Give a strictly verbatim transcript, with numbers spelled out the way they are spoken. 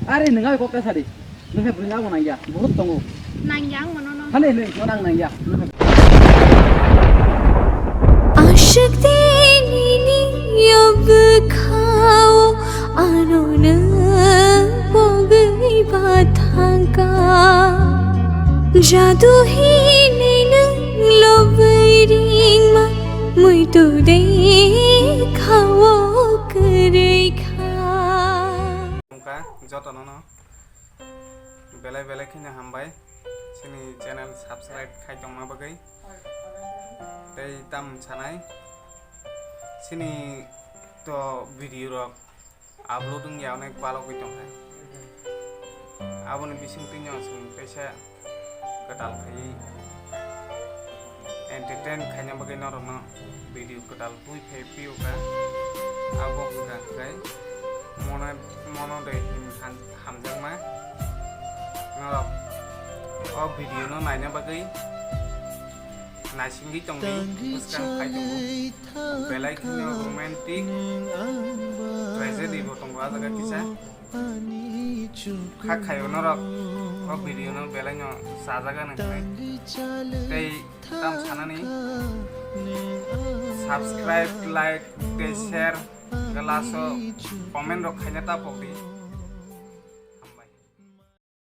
Are nwng ai kok ta sadi. Nwng hai bwrwi abo nangya. Bohut tongo. Nangya ang mono no. Hale nwng no nang nangya. Wngkha jotono no belai belai kheno hambai chini channel subscribe khai tongma bagwi. Tei tam sanai chini to video rok upload wngya onek balogwi tongkha. Aboni bisingtwino chwng teisa kwtal khaiwi entertain khaina bagwi norokno video kwtal twi phai phiyokha. Abo wngkha khe mono mono de him han- hamjakma norok o video no naina bagwi naisingwi tongdi bwskang phai tongo belai kheno romantic tragedy bo tongo ah jaga kisa. Kha khaio norok o video no belai no chajaga nang hinwi. Tei tam sanani subscribe, like tei share, hwnkhe last o comment rok khaina ta pokdi.